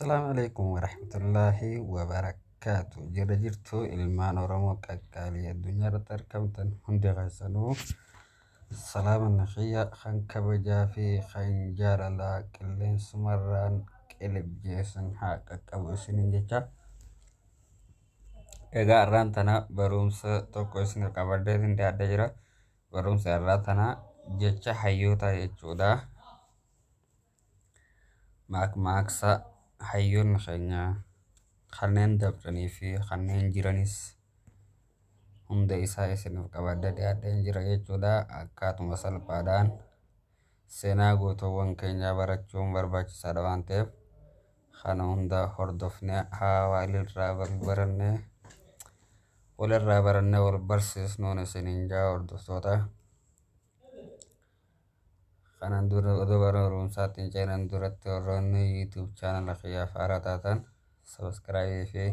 Assalaamu alaikum warahmatullaahi wabarakaatu. Jirra jirtu ilmaan Oromoo qaqqaalii addunyaa irratti argamtan hundi keessanuu, salaama naqiyya kan kabajaa fi kan jaalalaa qilleensumarraan qilib jeessan haa qaqqabu isiniin jecha. Egaa har'aan tana barumsa tokko isin qabadhee isin dhiyaadhee jira. Barumsa har'aa tana jecha hayyootaa jechuudha. Maakmaaksa hayyoonni keenya kanneen dabranii fi kanneen jiranis hunda isaa isiniif qabadhee dhiyaadheen jira jechuudha. Akkaatuma salphaadhaan seenaa gootowwan keenyaa barachuun barbaachisaadha waan ta'eef, kana hunda hordofnee haa walirraa barannee, walirraa barannee wal barsiisnuun isiniin jaa hordoftoota. Kanaan dura odoo barumsaatti hin ceenan duratti, warroonni YouTube channel kiyyaaf haaraa taatan subscribe fi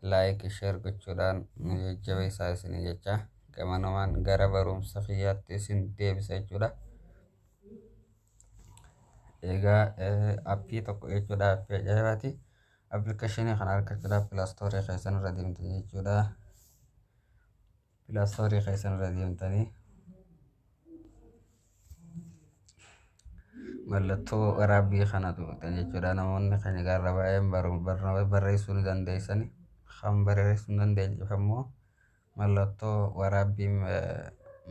like, share gochuudhaan nu jajjabeessaa isinii jecha, gamanumaan gara barumsa kiyyaatti isin deebisa jechuudha. Egaa appii tokko jechuudha, appii ajaa'ibaati. Appilikeeshinii kana argachuudhaaf Play Store keessan irra deemtan jechuudha. Play Store keessan irra deemtanii mallattoo waraabbii kana tuqxan jechuudha. Namoonni keenya garra baay'een barreessuu ni dandeessani. Kan barreessuu hin dandeenyeef ammoo mallattoo waraabbii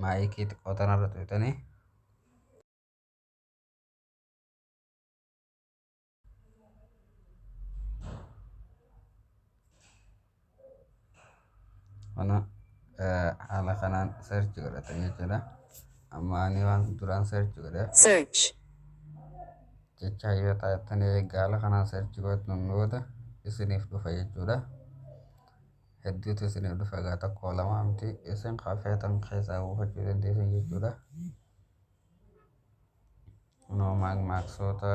maayikii xiqqoo tanarra tuqxanii, kana haala kanaan search godhatan jechuudha. Amma ani waan duraan search godheef Search. jecha hayyoota jettanii egaa haala kanaan search godhatan booda isiniif dhufa jechuudha. Hedduutu isiniif dhufa egaa, tokko lama miti, isin feetan keessaa buufachuu dandeessan jechuudha. Kunoo maakmaaksoota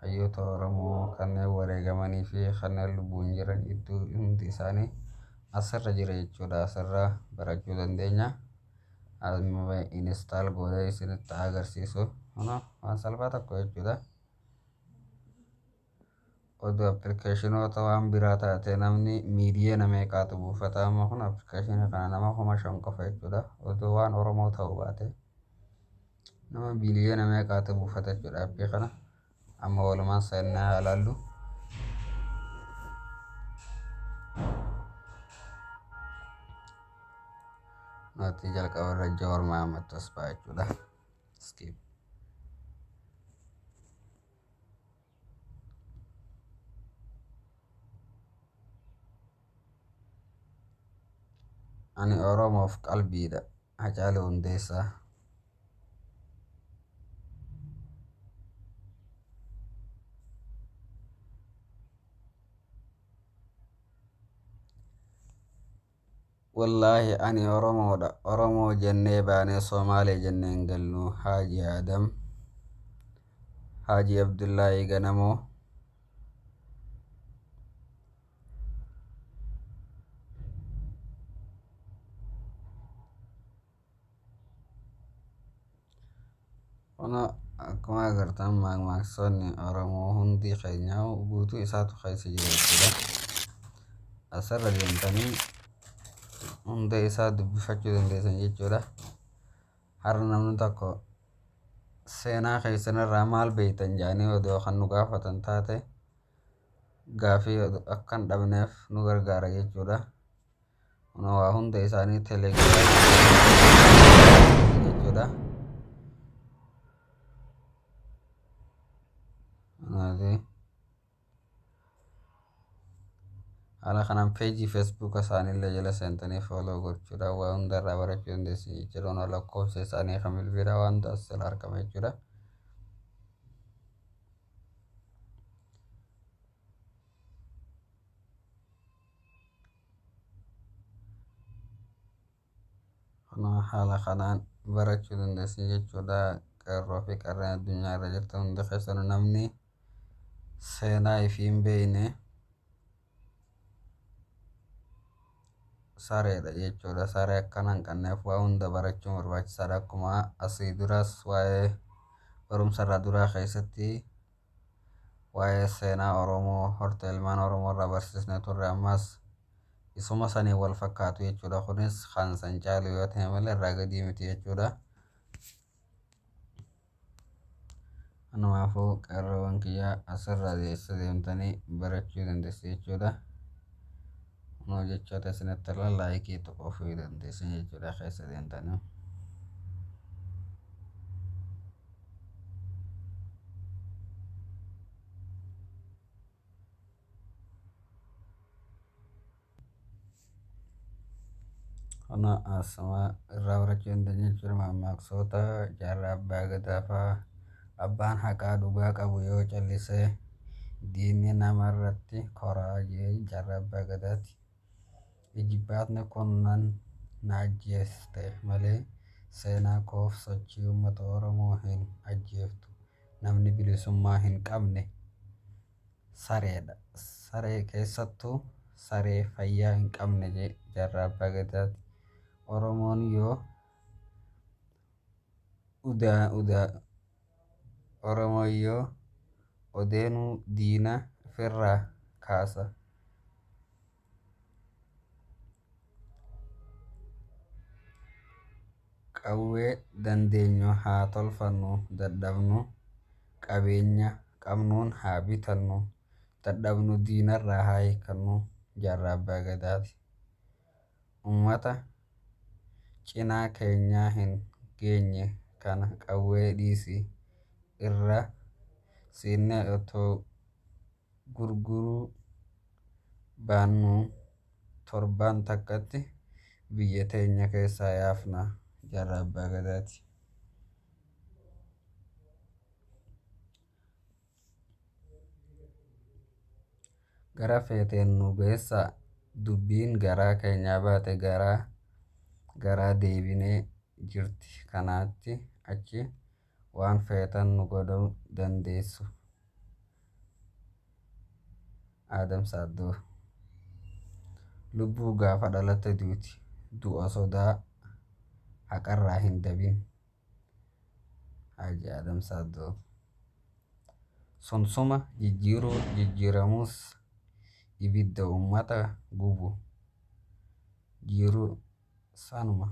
hayyoota Oromoo kanneen wareegamanii fi kanneen lubbuun jiran iddoo hundi isaanii asirra jira jechuudha. Asirra barachuu dandeenya. Amma install godhee isinitti agarsiisu. Kunoo waan salphaa tokko jechuudha. Oduu appilikeeshinoota waan biraa taate namni miiliyoona meeqaatu buufata. Amma kun appilikeeshinii kana nama 5,000 qofa jechuudha. Oduu waan Oromoo ta'uu baate nama biliyoona meeqaatu buufata jechuudha appii kana. Amma walumaan seennee haa ilaallu. Nootii jalqaba irra Jawaar Mohaammed Tasfaa jechuudha. Skip. Ani Oromoof qalbiidha. Hacaaluu Hundeessaa. Wallaahi ani Oromoodha. Oromoo jennee baanee Somaalee jennee hin galnu. Haaji Adam. Haaji Abdullahi Ganamoo. Kun akkuma agartan maakmaaksoonni Oromoo hundi keenya guutuu isaatu keessa jira jechuudha. Asirra deemtanii hunda isaa dubbifachuu dandeessan jechuudha. Har'a namni tokko seenaa keessan irraa maal beektan jedhanii odoo kan nu gaafatan taate, gaafii akka hin dhabneef nu gargaara jechuudha. Kun waa hunda isaanii telegiraamii jechuudha. Kanaafii haala kanaan peejii feesbuuka isaaniillee jala seentanii follow gochuudhaan waa hunda irraa barachuu dandeessan jechuudha. Kun lakkoofsa isaanii kan bilbilaa waan hunda as jala argama jechuudha. Kun haala kanaan barachuu dandeessan jechuudha. Qeerroo fi qarreen addunyaa irra jirtan hundi keessanuu, namni seenaa ifii hin beekne sareedha jechuudha. Saree akkana hin qabneef waa hunda barachuun barbaachisaadha. Akkuma asii duraas waa'ee barumsa irraa duraa keessatti Waa'ee seenaa Oromoo hortee ilmaan Oromoo irraa barsiisnee turre, ammas isuma saniin wal fakkaatu jechuudha. Kunis kan san caalu yoo ta'e malee irraa gadii miti jechuudha. Kanaafuu qeerroowwan kiyyaa asirraa eessa deemtanii barachuu dandeessu jechuudha. Kunoo jechoota isinitti tolan like tuquu dandeessan jechuudha keessa deemtanii. Kana asuma irraa barachuu dandeenya jechuudha. Mammaaksoota jaarraa abbaa gadaa fa'aa, abbaan haqaa dhugaa qabu yoo callise diinni namarratti koraa jee jaarraa abbaa gadaati. Ijibbaatni kun nan na ajjeeste malee seenaa koof sochii uummata Oromoo hin ajjeeftu. Namni bilisummaa hin qabne sareedha. Saree keessattuu saree fayyaa hin qabne jee jaarraa abbaa gadaati. Oromoon yoo udaa udaa Oromoon yoo odeenuu diina ofirraa kaasa. Qawwee dandeenyu haa tolfannu, dadhabnu qabeenya qabnuun haa bitannu, dadhabnu diinarraa haa hiikannu jaarraa abbaa gadaati. Uummata cinaa keenyaa hin geenye kana qawwee dhiisii irra siinnee otoo gurguruu baannuu torban takkatti biyya teenya keessaa yaafna jaarraa abbaa gadaati. Gara feeteen nu geessaa, dubbiin garaa keenyaa baate garaa garaa deebinee jirti, kanaatti achi waan feetan nu godhuu dandeessu. Aadam Saaddoo. Lubbuu gaafa dhalatte duuti. Du'a sodaa haqarraa hin dabin. Haaji Aadam Saaddoo. Sunsuma jijjiiruu jijjiiramus ibidda uummata gubu jiru sanuma.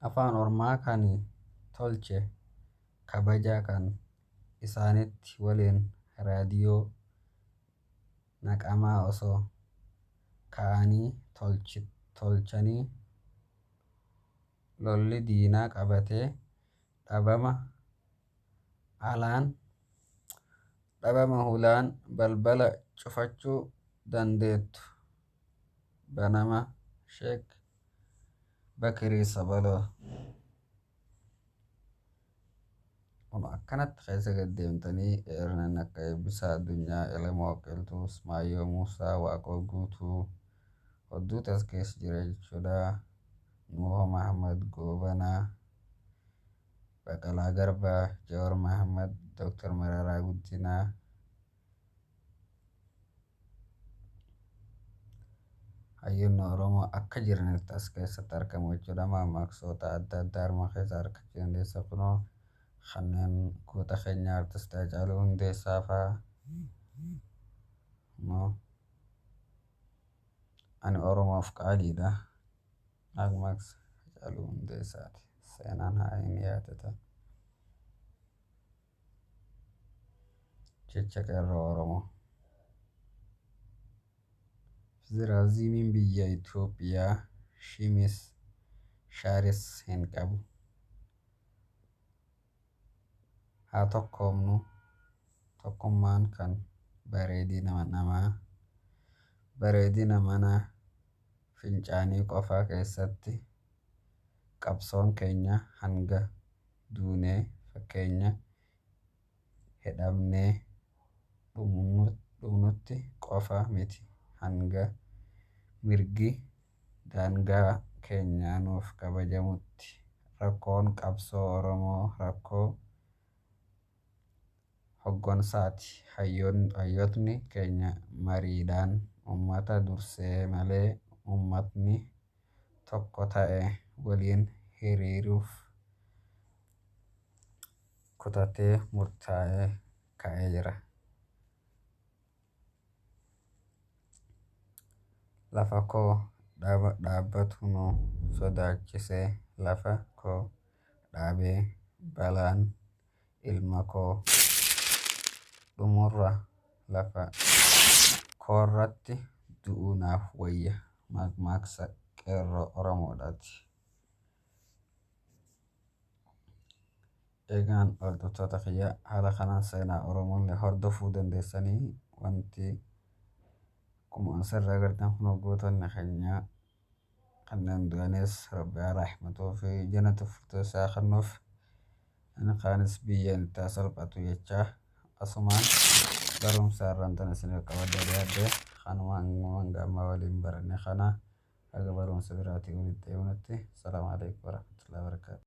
Afaan Ormaa kan tolche kabaja kan isaaniitti waliin raadiyoo naqamaa osoo ka'anii tolchanii lolli diinaa qabatee dhabama alaan dhabama hulaan balbala cufachuu dandeettu banama Sheek Bakirii Sabaloo. Kun akkanatti keessa gad deemtanii eeran akka Eebbisaa Addunyaa, Elemoo Qilxuu, Ismaayyoo Muusaa, Waaqoo Guutuu hedduutu as keessa jira jechuudha. Nuhoo Mahammad Goobanaa, Baqalaa Garbaa, Jawaar Mahammad, Dooktar Mararaa Guddinaa. Hayyoonni Oromoo akka jiranitti as keessatti argamu jechuudha. Mammaaksoota adda addaa armaan keessa argachuu dandeessa. Kunoo kanneen goota keenya Artist Haacaaluu Hundeessaa fa'aa. Ani Oromoof qaaliidha. Mammaaksa Haacaaluu Hundeessaati. Seenaan haa hin yaadatan. Jecha qeerroo Oromoo. Federaalizimiin biyya Itoophiyaa shimis shaaris hin qabu. Haa tokkoomnu, tokkummaan kan bareedina namaa bareedina mana fincaanii qofa keessatti, qabsoon keenya hanga duunee fakkeenya hidhamnee dhumnutti qofa miti, hanga mirgi daangaa keenyaa nuuf kabajamutti. Rakkoon qabsoo Oromoo rakkoo hoggansaati. Hayyootni keenya mariidhaan uummata dursee malee Uummatni tokko ta'e waliin hiriiruuf kutatee murtaa'ee ka'ee jira. Lafa koo dhaabatu nu sodaachisee lafa koo dhaabee balaan ilma koo dhumurra lafa koorratti du'uu naaf wayya. Mammaaksa qeerroo Oromoodhaati. Egaan hordoftoota kiyya, haala kanaan seenaa Oromoolee hordofuu dandeessanii. Wanti akkuma asirraa agartan kun gootonni keenya kanneen du'anis Rabbi haa rahmatuu fi jannata firdaus haa kennuuf, inni kaanis biyyeen itti haa salphatu jechaa, asumaan barumsa irraan tan isiniif qabadhee dhiyaadhe kanuma hanga ammaa waliin baranne kana. Haga barumsa biraatii walitti deebinutti, salaamu alaikum warahmatullahi wabarakatuh.